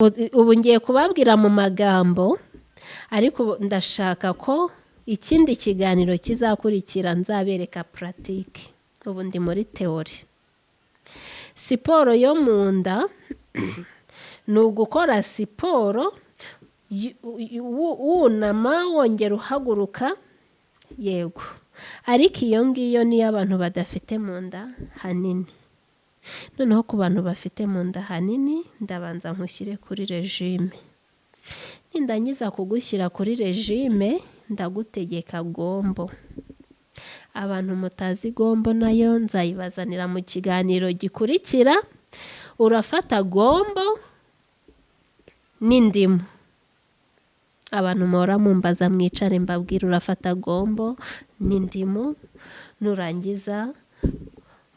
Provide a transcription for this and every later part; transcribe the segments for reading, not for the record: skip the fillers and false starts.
Ubu ngiye kubabwira mu magambo, ariko ndashaka ko ikindi kiganiro kizakurikira nzabereka pratique. Ubu ndi muri théorie. Siporo yo mu nda ni ugukora siporo wunama wongera uhaguruka, yego, ariko iyo ngiyo niyo abantu badafite mu nda hanini. Noneho ku bantu bafite mu nda hanini, ndabanza nkushyire kuri régime. Nindangiza kugushyira kuri régime, ndagutegeka gombo. Abantu mutazi gombo nayo nzayibazanira mu kiganiro gikurikira. Urafata gombo n'indimu. Abantu muhora mumbaza mwicare mbabwire, urafata gombo n'indimu, nurangiza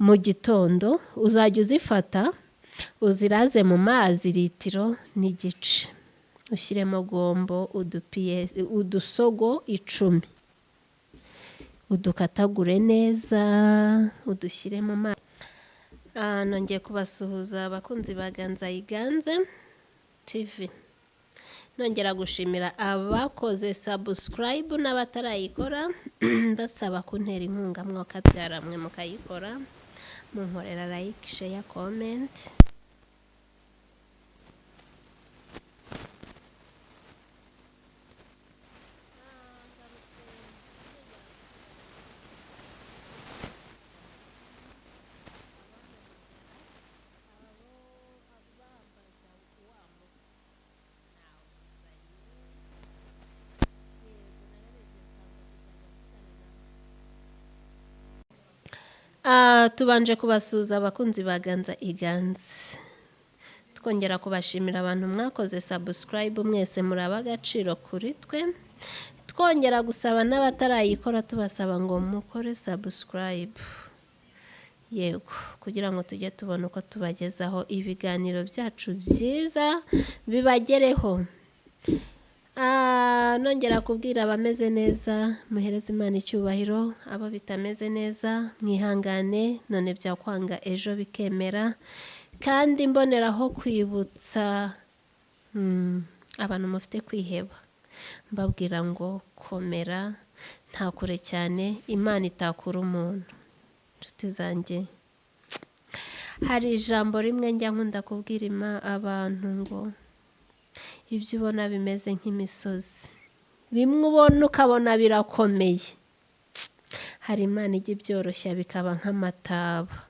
mu gitondo uzajya uzifata uziraze mu mazi 1.5 litiro, ushyiremo gombo udusogo 10, udukatagure neza udushyire mu mazi. Nongeye kubasuhuza abakunzi ba Ganza Iganze TV, nongera gushimira abakoze subscribe n'abatarayikora, mbasaba kuntera inkunga mwokabyara mwe mukayikora, munkorera like, share, comment. Tubanje kubasuhuza abakunzi ba Ganza Iganze, twongera kubashimira abantu mwakoze subscribe, mwese muraba agaciro kuri twe. Twongera gusaba n'abatarayikora, tubasaba ngo mukore subscribe, yego, kugira ngo tujye tubona uko tubagezaho ibiganiro byacu byiza bibagereho. Nongera kubwira abameze neza muhereze Imana icyubahiro, abo bitameze neza mwihangane, none byakwanga ejo bikemera. Kandi mboneraho kwibutsa abantu mufite kwiheba, mbabwira ngo komera, nta kure cyane Imana itakura umuntu. Inshuti zanjye, hari ijambo rimwe njya nkunda kubwira abantu ngo ibyo ubona bimeze nk'imisozi, bimwe ubona ukabona birakomeye, hari Imana ijya ibyoroshya bikaba nk'amataba.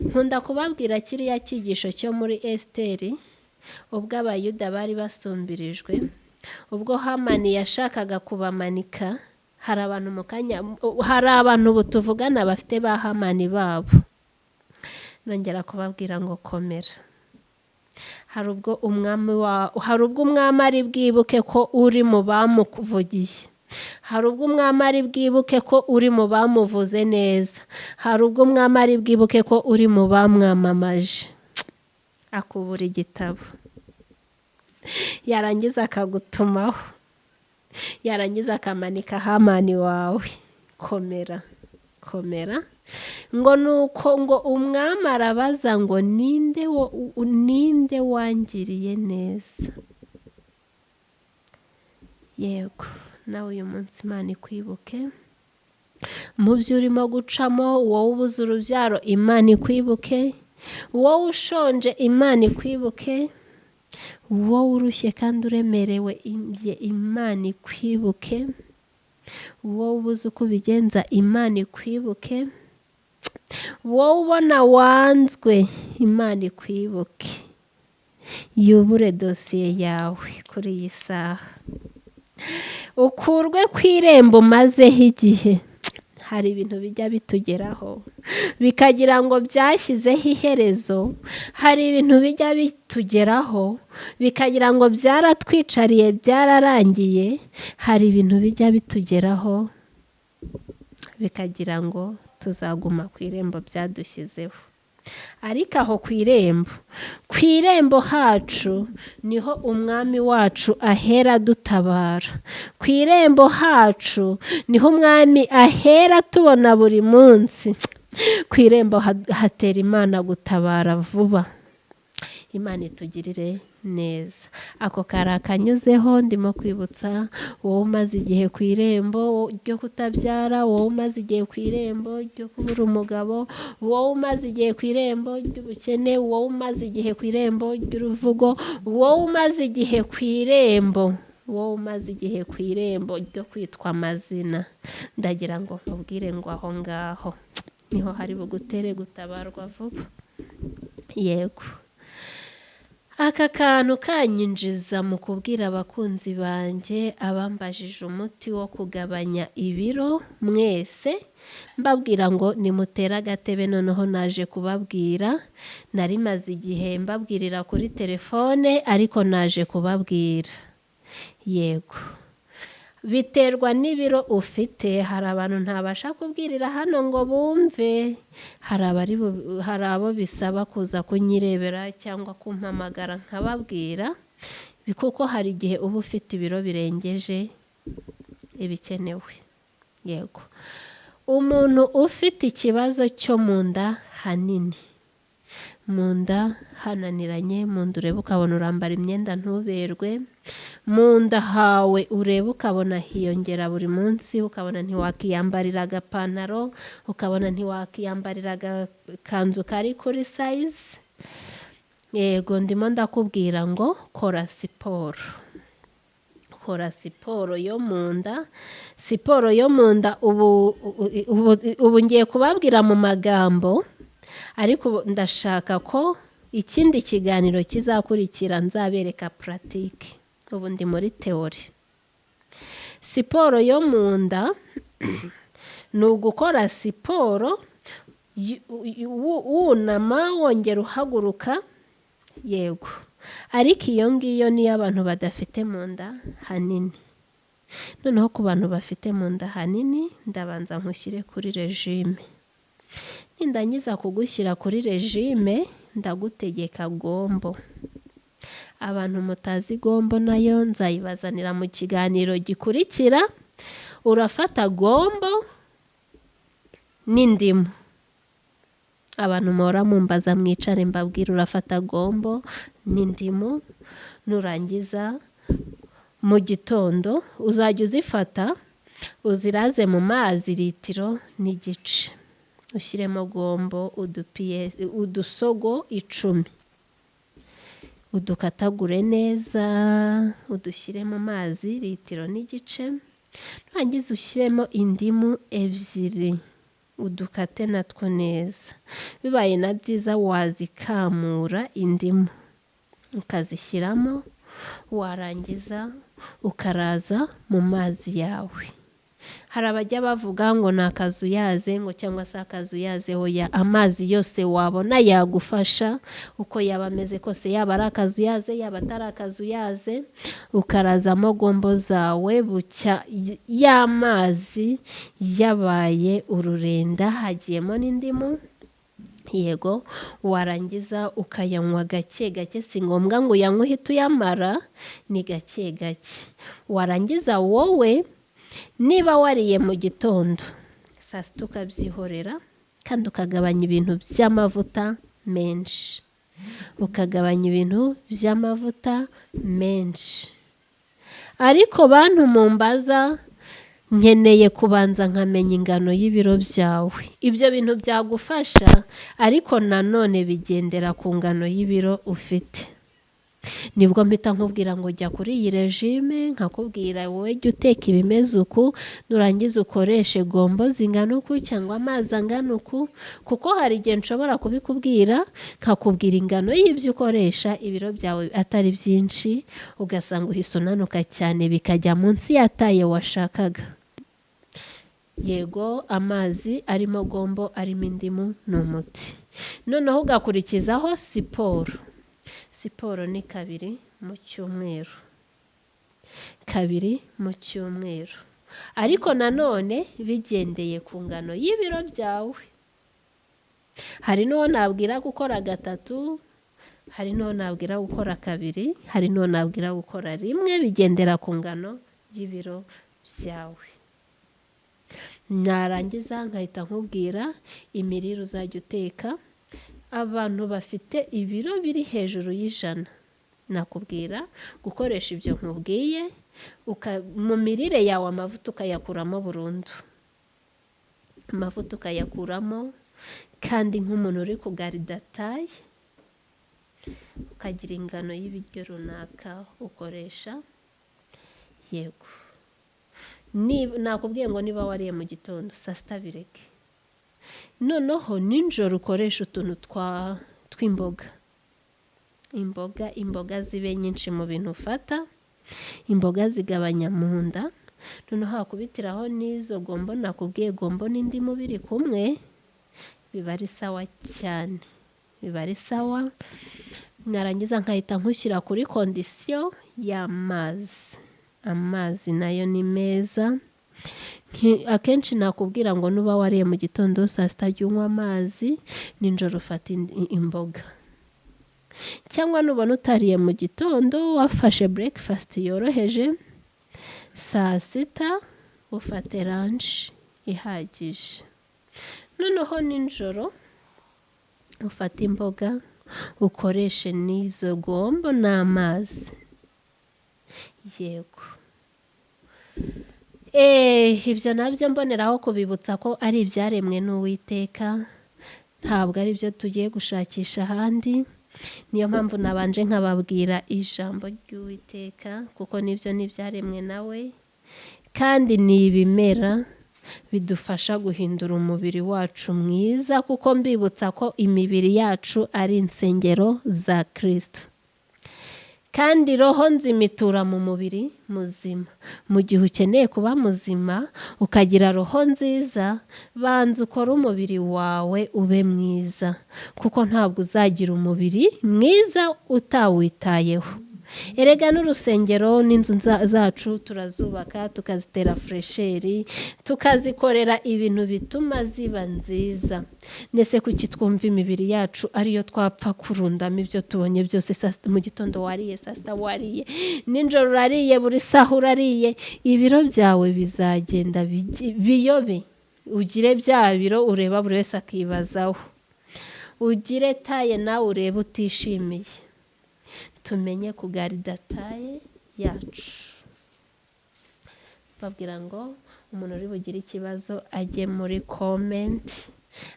Nkunda kubabwira kiriya cyigisho cyo muri Esiteri, ubwo Abayuda bari basumbirijwe, ubwo Hamani yashakaga kubamanika. Hari abantu mu kanya, hari abantu ubu tuvugana bafite ba Hamani babo. Nongera kubabwira ngo komera. Hari ubwo umwami ari bwibuke ko uri mu bamuvugiye, hari ubwo umwami ari bwibuke ko uri mu bamuvuze neza, hari ubwo umwami ari bwibuke ko uri mu bamwamamaje. Akubura igitabo, yarangiza akagutumaho, yarangiza akamanika Hamani wawe. Komera, komera. Ngo nuko ngo umwami arabaza ngo ninde wangiriye neza? Yego, nawe uyu munsi Imana ikwibuke mu byo urimo gucamo. Wowe ubuze urubyaro, Imana ikwibuke. Wowe ushonje, Imana ikwibuke. Wowe urushye kandi uremerewe, Imana ikwibuke. Wowe ubuze uko ubigenza, Imana ikwibuke. Wowe ubona wanzwe, Imana ikwibuke, yubure dosiye yawe kuri iyi saha, ukurwe ku irembo umazeho igihe. Hari ibintu bijya bitugeraho bikagira ngo byashyizeho iherezo, hari ibintu bijya bitugeraho bikagira ngo byaratwicariye byararangiye, hari ibintu bijya bitugeraho bikagira ngo tuzaguma ku irembo byadushyizeho. Ariko aho ku irembo, ku irembo hacu niho umwami wacu ahera dutabara. Ku irembo hacu niho umwami ahera tubona buri munsi. Ku irembo hatera Imana gutabara vuba. Imana itugirire neza. Ako kari akanyuzeho, ndimo kwibutsa wowe umaze igihe ku irembo ryo kutabyara, wowe umaze igihe ku irembo ryo kubura umugabo, wowe umaze igihe ku irembo ry'ubukene, wowe umaze igihe ku irembo ry'uruvugo, wowe umaze igihe ku irembo, wowe umaze igihe ku irembo ryo kwitwa amazina. Ndagira ngo nkubwire ngo aho ngaho niho hari bugutere gutabarwa vuba. Yego, aka kantu kanyinjiza mu kubwira abakunzi banjye abambajije umuti wo kugabanya ibiro mwese, mbabwira ngo nimutere agatebe. Noneho naje kubabwira, nari maze igihe mbabwirira kuri telefone, ariko naje kubabwira. Yego, biterwa n'ibiro ufite. Hari abantu ntabasha kubwirira hano ngo bumve, hari abo bisaba kuza kunyirebera cyangwa kumpamagara nkababwira, kuko hari igihe uba ufite ibiro birengeje ibikenewe. Yego, umuntu ufite ikibazo cyo mu nda hanini, mu nda hananiranye, mu nda ureba ukabona urambara imyenda ntuberwe, mu nda hawe ureba ukabona hiyongera buri munsi, ukabona ntiwakiyambarira agapantaro, ukabona ntiwakiyambarira agakanzu kari kuri size. Yego, ndimo ndakubwira ngo kora siporo, kora siporo yo mu nda. Siporo yo mu nda ubu ngiye kubabwira mu magambo, ariko ndashaka ko ikindi kiganiro kizakurikira nzabereka pratique. Ubu ndi muri théorie. Siporo yo mu nda ni ugukora siporo wunama wongera uhaguruka. Yego, ariko iyo ngiyo niyo abantu badafite mu nda hanini. Noneho ku bantu bafite mu nda hanini, ndabanza nkushyire kuri régime. Nindangiza kugushyira kuri régime, ndagutegeka gombo. Abantu mutazi gombo nayo nzayibazanira mu kiganiro gikurikira. Urafata gombo n'indimu. Abantu muhora mumbaza mwicare mbabwira, urafata gombo n'indimu, nurangiza mu gitondo uzajya uzifata uziraze mu mazi 1.5 litiro, ushyiremo gombo udusogo 10, udukatagure neza, udushyire mu mazi 1.5 litiro, nurangiza ushyiremo indimu 2, udukate natwo neza. Bibaye na byiza wazikamura indimu ukazishyiramo, warangiza ukaraza mu mazi yawe. Hari abajya bavuga ngo ni akazuyaze, ngo cyangwa se akazuyaze. Hoya, amazi yose wabona yagufasha uko yaba ameze kose, yaba ari akazuyaze, yaba atari akazuyaze, ukarazamo gombo zawe. Bucya y'amazi yabaye ururenda, hagiyemo n'indimu. Yego, warangiza ukayanywa gake gake, si ngombwa ngo uyanywe uhite uyamara, ni gake gake. Warangiza wowe niba wariye mu gitondo, saa sita ukabyihorera, kandi ukagabanya ibintu by'amavuta menshi, ukagabanya ibintu by'amavuta menshi. Ariko bantu mumbaza, nkeneye kubanza nkamenya ingano y'ibiro byawe. Ibyo bintu byagufasha, ariko nanone bigendera ku ngano y'ibiro ufite. Nibwo mpita nkubwira ngo jya kuri iyi régime, nkakubwira wowe jya uteka ibimeze uku, nurangiza ukoreshe gombo zingana uku cyangwa amazi angana uku, kuko hari igihe nshobora kubikubwira, nkakubwira ingano y'ibyo ukoresha, ibiro byawe atari byinshi, ugasanga uhise unanuka cyane bikajya munsi ya taille washakaga. Yego, amazi arimo gombo, arimo indimu ni umuti. Noneho ugakurikizaho siporo. Siporo ni 2 mu cyumweru, 2 mu cyumweru, ariko nanone bigendeye ku ngano y'ibiro byawe. Hari n'uwo nabwira gukora 3, hari n'uwo nabwira gukora 2, hari n'uwo nabwira gukora 1, bigendera ku ngano y'ibiro byawe. Narangiza nkahita nkubwira imirire uzajya uteka. Abantu bafite ibiro biri hejuru y'100, nakubwira gukoresha ibyo nkubwiye, mu mirire yawe amavuta ukayakuramo burundu, amavuta ukayakuramo. Kandi nk'umuntu uri kugarida taille, ukagira ingano y'ibiryo runaka ukoresha. Yego, nakubwiye ngo niba wariye mu gitondo, saa sita bireke, noneho nijoro ukoresha utuntu tw'imboga. Imboga zibe nyinshi mu bintu ufata. Imboga zigabanya mu nda. Noneho hakubitiraho n'izo gombo nakubwiye, gombo n'indimu biri kumwe, biba ari sawa cyane, biba ari sawa. Narangiza nkahita nkushyira kuri condition y'amazi. Amazi nayo ni meza. Akenshi nakubwira ngo nuba wariye mu gitondo, saa sita jya unywa amazi, nijoro ufata imboga. Cyangwa nubona utariye mu gitondo, wafashe breakfast yoroheje, saa sita ufate lunch ihagije, noneho nijoro ufate imboga, ukoreshe n'izo gombo n'amazi. Yego, ibyo nabyo mboneraho kubibutsa ko ari ibyaremwe n'Uwiteka, ntabwo ari byo tugiye gushakisha ahandi. Niyo mpamvu nabanje nkababwira ijambo ry'Uwiteka, kuko nibyo ni ibyaremwe nawe, kandi ni ibimera bidufasha guhindura umubiri wacu mwiza, kuko mbibutsa ko imibiri yacu ari insengero za Kristo, kandi roho nzima itura mu mubiri muzima. Mu gihe ukeneye kuba muzima, ukagira roho nziza, banza ukore umubiri wawe ube mwiza, kuko ntabwo uzagira umubiri mwiza utawitayeho. Erega n'urusengero n'inzu zacu turazubaka, tukazitera fraîcheur, tukazikorera ibintu bituma ziba nziza. Ndetse kuki twumva imibiri yacu ariyo twapfa kurundamo ibyo tubonye byose? Saa sita, mu gitondo wariye, saa sita wariye, nijoro urariye, buri saha urariye, ibiro byawe bizagenda biyobe, ugire bya biro ureba buri wese akibazaho, ugire taille nawe urebe utishimiye. Tumenye kugarida taille yacu. Babwira ngo umuntu uri bugire ikibazo ajye muri comment,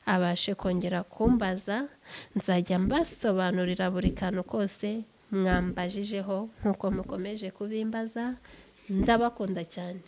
abashe kongera kumbaza, nzajya mbasobanurira buri kantu kose mwambajijeho nk'uko mukomeje kubimbaza. Ndabakunda cyane.